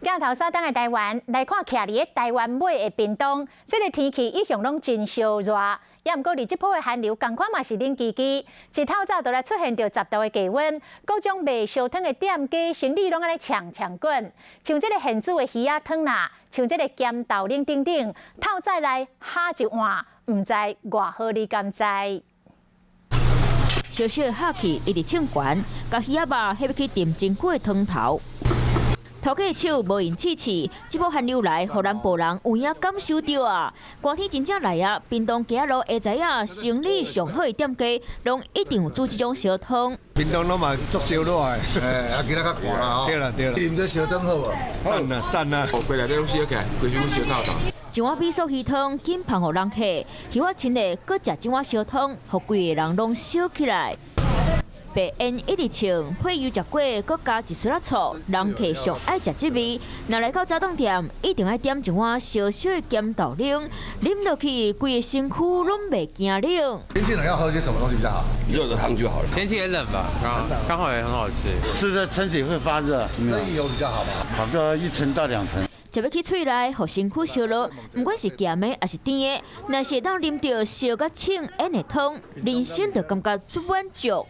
鏡頭掃轉來台灣，來看徛佇咧台灣尾的屏東，這个天氣一向攏真燒熱，也毋過佇這波的寒流，仝款嘛是冷吱吱，一透早就來出現著10度的低溫，各種賣燒湯的店家生意攏按呢搶搶滾，像這个現煮的魚仔湯啦，像這个鹹豆奶等等，透早來哈一碗，毋知偌好你敢知？燒燒的熱氣一直衝懸，共魚仔肉翕去沉真久的湯頭。頭家的手無閒試試，這波寒流來，予南部人有影感受著啊！寒天真正來啊！屏東街仔路下知影生意上好的店家，攏一定有煮這種燒湯。屏東攏嘛足燒熱的，哎，啊，今仔較寒啦吼。對啦對啦。啉這燒湯好無？讚啊讚啊！過來這攏燒起來，規身燒透透。一碗米素魚湯緊芳予人客，魚仔清的，閣食這碗燒湯，予規个人攏燒起來。白煙一直衝，配油食過，閣加一撮仔醋，人客上愛食這味。若來到早頓店，一定愛點一碗燒燒的鹹豆奶，啉落去，規个身軀攏袂驚冷。天氣冷要喝些什麼東西比較好？熱的湯就好了。天氣也冷吧，剛剛好也很好吃。吃的身體會發熱。生魚油比較好吧？差不多一層到兩層。食欲去喙內，予身軀燒熱，毋管是鹹的抑是甜的，若是會當啉著燒甲衝咽的湯，人生就感覺足滿足。